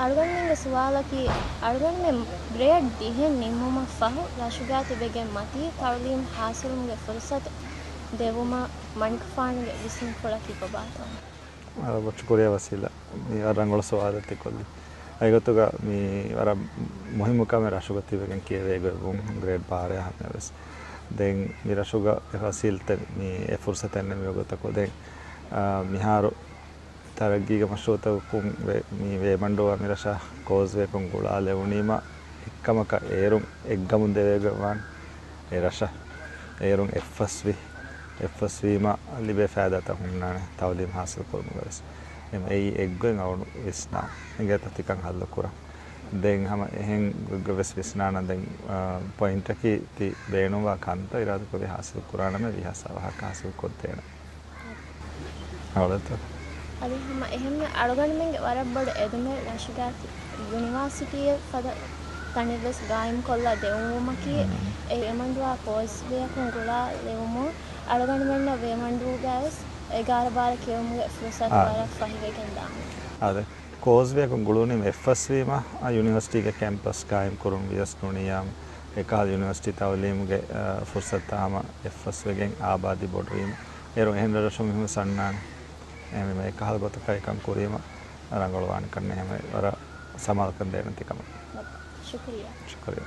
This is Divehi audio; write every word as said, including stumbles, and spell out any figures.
އަޅުގަނޑުމެންގެ ސުވާލަކީ، އަޅުގަނޑުމެން ގްރޭޑް ދިހައިން ނިންމުމަށް ފަހު ރަށުގާ ތިބެގެން މަތީ ތައުލީމް ހާސިލުވުމުގެ ފުރުސަތު ދެވުމަށް މަނިކުފާނުގެ ވިސްނުންފުޅަކީ ކޮބާތޯ؟ ވަރަށް ބޮޑު ޝުކުރިއްޔާ ވަސީލާ. މި ވަރަށް ރަނގަޅު ސުވާލެއް ތިކޮށްލީ. އެގޮތުގަ މި ވަރަށް މުހިއްމު ކަމެއް ރަށުގަ ތިބެގެން ކިޔެވޭ ގޮތްވުން ގްރޭޑް ބާރަށް ހަމަޔަށް ވެސް. ދެން މި ރަށުގަ އެ ފަސީލްތައް މި އެ ފުރުސަތެއް ނެމި ގޮތަކު ދެން، އާ، މިހާރު ތަރައްގީގެ މަޝްރޫއުތަކުން ވެ-، މި ވޭމަންޑޫއާ މި ރަށަށް ކޯސްވޭކުން ގުޅާލެވުނީމަ އެއްކަމަކަށް އޭރުން އެއްގަމުން ދެވޭގޮތް ވާނެ. އެ ރަށަށް އޭރުން އެއްފަސްވި، އެއްފަސްވީމަ ލިބޭ ފައިދާތައް ހުންނާނެ ތައުލީމް ހާސިލް ކުރުމުގަ ވެސް. އެމަ އެއީ އެއްގޮތް އަޅުގަނޑު ވިސްނާ. އިނގޭތަ ތިކަން ހައްލު ކުރަން. ދެން ހަމަ އެހެން ގޮތްގަ ވެސް ވިސްނާނަން ދެން، އާ، ޕޮއިންޓަކީ ތި ބޭނުންވާ ކަންތައް އިރާދަކުރި ހާސިލް ކުރާނަމޭ ވީހާ ސާވާހަކަ ހާސިލް ކޮށްދޭނެ. އަޅަތަ؟ އަދި ހަމަ އެހެންމެ އަޅުގަނޑުމެންގެ ވަރަށް ބޮޑު އެދުމެއް ރަށުގާ ތި-، ޔުނިވާސިޓީއެއް ފަދަ ތަނެއްވެސް ގާއިމްކޮށްލާ ދެއްވުމަކީ، އެ ވޭމަންޑުއާ ކޯސްވޭއަކުން ގުޅާ ލެވުމުން އަޅުގަނޑުމެންނަށް ވޭމަންޑޫގައިވެސް އެގާރަ ބާރަ ކިޔެވުމުގެ ފުރުސަތު އާ. ވަރަށް ފަހިވެގެން ދާނެ. އާދެ. ކޯސްވޭއަކުން ގުޅުނީމަ އެއްފަސްވީމަ، އާ، ޔުނިވަރސިޓީގެ ކެމްޕަސް ގާއިމް ކުރުން ވިޔަސް ނޫނިއްޔާމު، އެކަހަލަ ޔުނިވަރސިޓީ ތައުލީމުގެ، އާ، ފުރުސަތުތައް ހަމަ އެއްފަސްވެގެން އާބާދީ ބޮޑުވީމަ، އޭރު އެހެން ރަށްރަށުން މީހުން ސަންނާނެ. އެހެންވީމަ އެކަހަލަ ގޮތަކަށް އެކަން ކުރީމަ ރަނގަޅުވާނެ ކަންނޭ. ހަމަ ވަރަށް ސަމާލުކަން ދޭނެ ތިކަމަށް. ޝުކުރިއްޔާ. ޝުކުރިއްޔާ.